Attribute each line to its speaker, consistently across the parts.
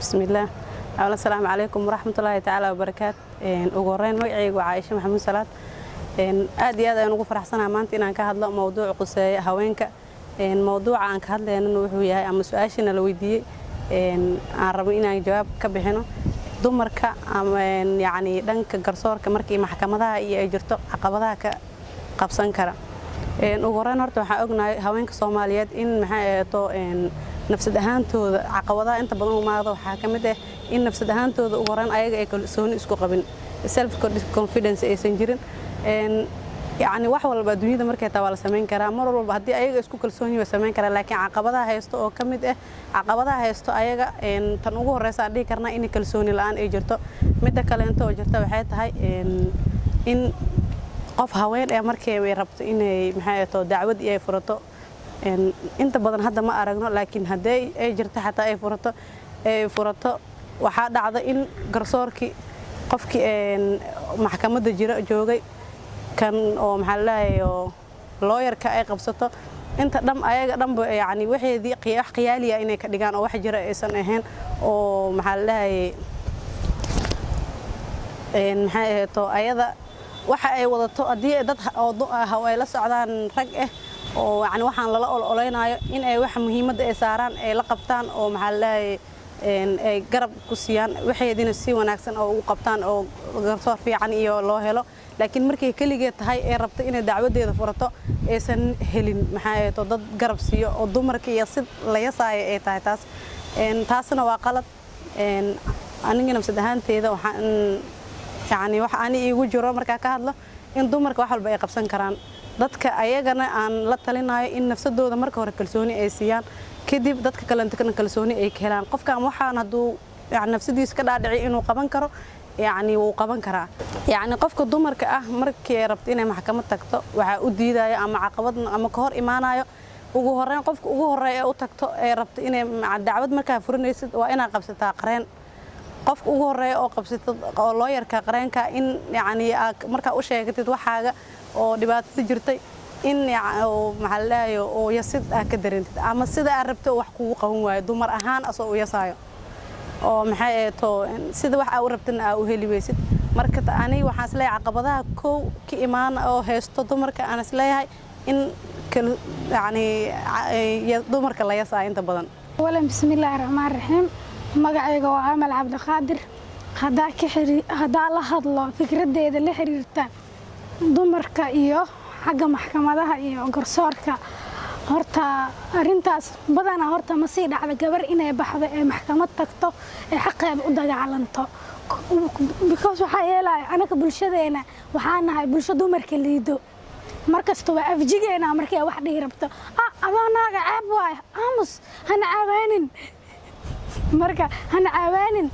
Speaker 1: Bismillaah. Asalaamu calaykum waraxmatullaahi tacaala wabarakaat. Ugu horeyn, magacaygu waa Caaisha Maxamuud Salaad. Aad iyo aad ayaan ugu faraxsanaha maanta inaan ka hadlo mowduuc quseeya haweenka. Mowduuca aan ka hadlaynana wuxuu yahay, ama su-aashiina la weydiiyey aan rabo inaan jawaab ka bixino, dumarka ama yacni dhanka garsoorka markii maxkamadaha iyo ay jirto caqabadaha ka qabsan kara. Ugu horeyn, horta waxaan ognahay haweenka Soomaaliyeed in, maxay ahato, nafsad ahaantooda caqabadaha inta badan umaado waxaa ka mid ah in nafsad ahaantooda ugu horeyn ayaga ay kalsooni isku qabin, self confidence aysan jirin. Yacni wax walba adduunyada markay taa waa la samayn karaa. Mar walba haddii ayaga isku kalsoon yihiin, waa samayn karaa. Laakiin caqabadaha haysto oo ka mid ah caqabadaha haysto ayaga, tan ugu horreysa aan dhihi karnaa in kalsooni la'aan ay jirto. Midda kaleento oo jirta waxay tahay in qof haween ee markii ay rabto inay, maxay ahato, dacwad iyo ay furato, inta badan hadda ma aragno, laakiin haddii ay jirto xataa ay furato, waxaa dhacda in garsoorkii, qofkii maxkamadda jira joogay, kan oo, maxaa la dhahay, looyarka ay qabsato, inta dham ayaga dhanba yacni waxeedii wax khiyaaliya inay ka dhigaan oo wax jira aysan ahayn, oo, maxaa la dhahay, maxay ahato, ayada waxa ay wadato haddii dad oo ay la socdaan rag ah oo yacni waxaan lala ololeynayo, in ay waxa muhiimadda ay saaraan, ay la qabtaan, oo, maxaa la dhahay, ay garab ku siiyaan, waxeedina si wanaagsan oo ugu qabtaan, oo garsoor fiican iyo loo helo. Laakiin markay keligeed tahay ee rabto inay dacwadeeda furato, aysan helin, maxaa ahato, dad garab siiyo oo dumarka iyo si la yasaayo ay tahay. Taas taasna waa qalad. Aniga nafsad ahaanteeda waxaan yacni wax ani iigu jiro markaa ka hadlo in dumarka wax walba ay qabsan karaan. Dadka ayagana aan la talinayo in nafsadooda marka hore kalsooni ay siiyaan, kadib dadka kalentana kalsooni ay ka helaan. Qofkan waxaan hadduu yani nafsadiisa ka dhaadhici inuu qaban karo, yacni wuu qaban karaa. Yacni qofka dumarka ah markii ay rabto inay maxkamad tagto, waxaa u diidayo ama caqabad ama ka hor imaanayo ugu horreyn qofka ugu horreeya ee u tagto ee rabto inay dacwad. Markaa furinaysid, waa inaad qabsataa qareen. Qofka ugu horreeya oo qabsatid oo looyarka, qareenka, in yacni aad markaa u sheegatid waxaaga oo dhibaatada jirtay, in maxaa la dhahayo, oo yasid aad ka dareentid ama sida aad rabto wax kugu qaban waayo, dumar ahaan asoo u yasaayo, oo, maxay ahato, sida wax aa u rabtana aa u heli weysid. Marka aniga waxaan isleeyahay caqabadaha kow ka imaan oo haysto dumarka, aan isleeyahay in yacni dumarka la yasaayo inta badan.
Speaker 2: Awalan, bismillaahi raxmaan raxiim. Magacayga waa Amal Cabdiqaadir. Haddaa ka xiri, haddaa la hadlo fikraddeeda la xiriirta dumarka iyo xagga maxkamadaha iyo garsoorka, horta arrintaas badanaa horta ma sii dhacda gabar inay baxdo ee maxkamad tagto ee xaqeeda u dagaalanto, because waxaa yeelaya anaga bulshadeena waxaa nahay bulsho dumarka liido. Markasta waa afjigeena markay wax dhihi rabto: "Ah, adoo naaga ceeb waay, aamus, hana caawaanin." Marka hana caawaanin,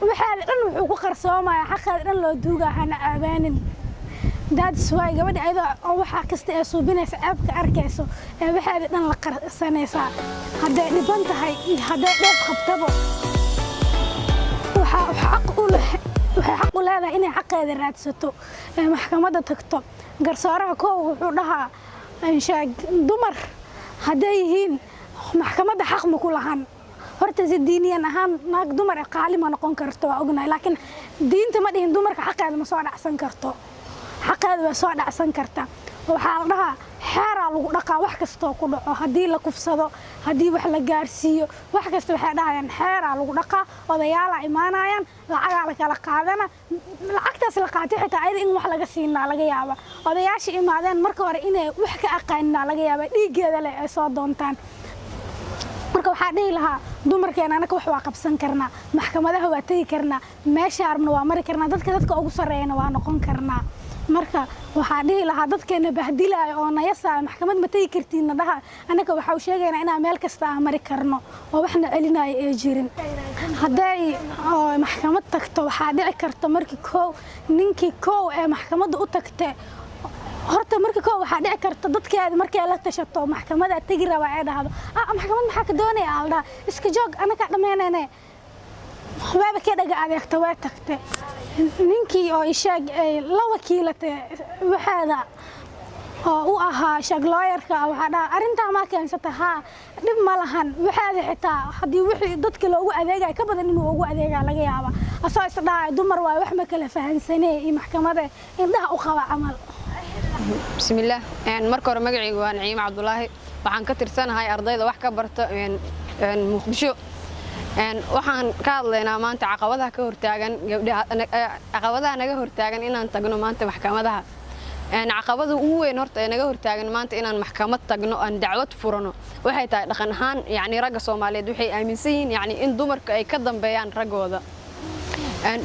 Speaker 2: waxaada dhan wuxuu ku qarsoomaya, xaqeeda dhan loo duugaa, hana caawaanin. That's why gabadha ayadoo oo waxaa kasta ee suubinaysa ceebka arkayso ee waxaada dhan la qarsanaysaa, hadday dhiban tahay iyo hadday dheef qabtabo, waxaa xaq u leh, waxay xaq u leedahay inay xaqeeda raadsato ee maxkamadda tagto. Garsooraha koow wuxuu dhahaa, sheeg, dumar hadday yihiin maxkamadda xaq ma ku lahan. Horta si diiniyan ahaan naag dumar ee qaali ma noqon karto, waa ognahay, laakiin diinta ma dhihin dumarka xaqeeda ma soo dhacsan karto. Xaqeeda way soo dhacsan karta. Waxaa la dhahaa xeeraa lagu dhaqaa wax kastoo ku dhaco, haddii la kufsado, haddii wax la gaarsiiyo, wax kasta waxay dhahayaan xeeraa lagu dhaqaa. Odayaalaa imaanayaan, lacagaa la kala qaadana. Lacagtaas la qaatay xitaa ayada in wax laga siinaa laga yaaba. Odayaasha imaadeen marka hore inay wax ka aqaaninaa laga yaaba, dhiiggeeda leh ay soo doontaan. Marka waxaa dhihi lahaa dumarkeena anaka wax waa qabsan karnaa, maxkamadaha waa tegi karnaa, meesha arabna waa mari karnaa, dadka ugu sarreeyana waa noqon karnaa. Marka waxaa dhihi lahaa dadkeena bahdilaayo oo nayasaayo, maxkamad ma tegi kartiinna dhaha, anaka waxaa u sheegaynaa inaan meel kasta aan mari karno oo waxna celinaayo ee jirin. Hadday oo maxkamad tagto, waxaa dhici karta markii koow ninkii koow ee maxkamadda u tagte, horta marka koow waxaa dhici karta dadkeeda markay la tashato, maxkamadaa tegi rabaa ee dhahdo: "Ah, maxkamad maxaa ka doonaya?" Aa la dhaha: "Iska joog, anakaa dhammaynayne." Waaba ka dhaga adeegta, waa tagte. Ninkii oo isheeg ay la wakiilatay waxeeda. Oo u ahaa sheeg looyarka, waxaa dhaha arrintaa maa keensata? Haa, dhib ma lahan. Waxaada xitaa haddii wixii dadka loogu adeegaya ka badan inuu ugu adeegaa laga yaaba, asoo is dhahay dumar waayo, wax ma kala fahansanee iyo maxkamada indhaha u qaba camal.
Speaker 3: Bismillaah. Marka hore magacaygu waa Naciime Cabdulaahi. Waxaan ka tirsanahay ardayda wax ka barta Muqdisho. Waxaan ka hadlaynaa maanta caqabadaha ka hortaagan gabdhaha, caqabadaha naga hortaagan inaan tagno maanta maxkamadaha. Caqabada ugu weyn horta ee naga hortaagan maanta inaan maxkamad tagno, aan dacwad furano, waxay tahay dhaqan ahaan, yacni ragga Soomaaliyeed waxay aaminsan yihiin, yacni, in dumarka ay ka dambeeyaan raggooda,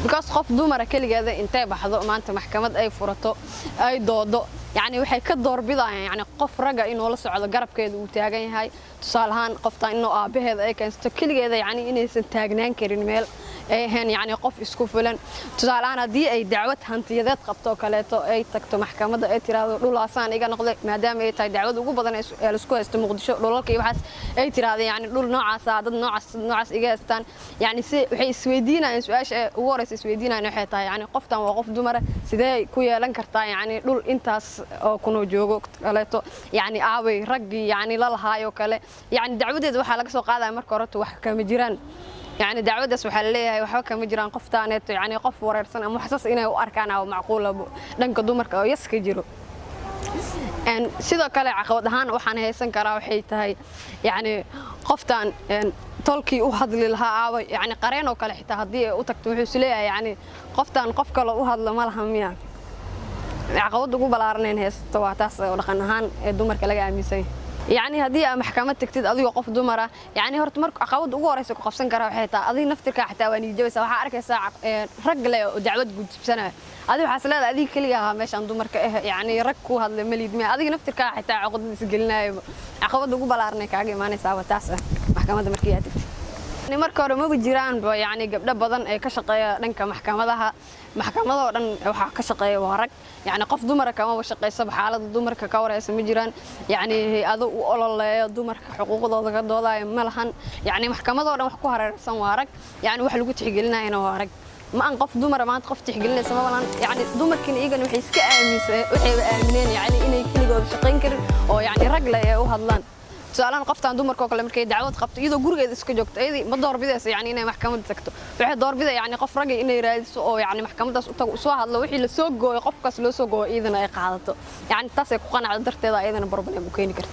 Speaker 3: because qof dumara keligeeda intay baxdo maanta maxkamad ay furato, ay doodo, yacni waxay ka doorbidayaan, yacni, qof ragga inuu la socdo, garabkeeda uu taagan yahay. Tusaale ahaan, qoftan inuu aabbaheeda ay keensato, keligeeda yacni inaysan taagnaan karin meel ay ahayn, yacni qof isku filan. Tusaale ahaan, haddii ay dacwad hantiyadeed qabto oo kaleeto, ay tagto maxkamadda, ay tiraahdo dhulaasaan iga noqday, maadaama ay tahay dacwad ugu badan ee laisku haysto Muqdisho dhulalka iyo waxaas, ay tiraahdo yacni dhul noocaasa dad noocaas noocaas iga haystaan, yacni si waxay isweydiinayaan, su-aasha ee ugu horeysa isweydiinayaan waxay tahay, yacni qoftan waa qof dumara, sidee ku yeelan kartaa yacni dhul intaas oo kunoo joogo kaleeto? Yacni aaway raggii yacni la lahaayoo kale? Yacni dacwadeeda waxaa laga soo qaadaya marka horeta wax kama jiraan. Yacni dacwadaas waxaa laleeyahay waxba kama jiraan, qoftaaneeto yacni qof wareersan ama waxsaas inay u arkaan oo macquula dhanka dumarka oo yaska jiro. Sidoo kale caqabad ahaan waxaan haysan karaa waxay tahay, yacni qoftan tolkii u hadli lahaa aaway? Yacni qareen oo kale xitaa haddii ay u tagto, wuxuu is leeyahay, yacni qoftan qof kale u hadla ma laha miya? Caqabadda ugu ballaaranayn haysato waa taas oo dhaqan ahaan ee dumarka laga aaminsan yahay. Yacni haddii aad maxkamad tagtid adigoo qof dumar ah, yacni horta marka caqabadda ugu horeysa ku qabsan kara waxay tahay adiga naftirkaa xitaa waa niyadjabaysaa. Waxaa arkaysaa rag leh oo dacwad gudubsanaya, adiga waxaa is leedahay adiga keliga ahaa meeshaan dumarka ah, yacni rag ku hadla malid miya? Adiga naftirkaa xitaa cuqdad isgelinaayo. Caqabadda ugu ballaaranay kaaga imaanaysaaba taas ah maxkamadda markii aad tagtid. Marka hore maba jiraanba yacni gabdho badan ee ka shaqeeya dhanka maxkamadaha. Maxkamadoo dhan waxaa ka shaqeeya waa rag, yacni qof dumara kamaba shaqeysaba. Xaaladda dumarka ka wareysa ma jiraan, yacni hay-ado u ololeeyo dumarka xuquuqdooda ka doodaayo ma lahan. Yacni maxkamadoo dhan wax ku hareersan waa rag, yacni wax lagu tixgelinayana waa rag. Ma an qof dumara maanta qof tixgelinaysa ma balan. Yacni dumarkiina iyagana waxay iska aaminsan, waxayba aamineen yacni inay keligooda shaqayn karin oo yacni rag leh ee u hadlaan. Tusaalahan, qoftan dumarka oo kale markay dacwad qabto iyadoo gurigeeda iska joogto, iyadii ma doorbidaysa yacni inay maxkamadda tagto. Waxay doorbida yacni qof ragga inay raadiso oo yacni maxkamaddaas u tago, soo hadlo, wixii la soo gooyo, qofkaas loo soo gooyo iyadana ay qaadato. Yacni taasay ku qanacdo darteeda iyadana problem u keeni karta.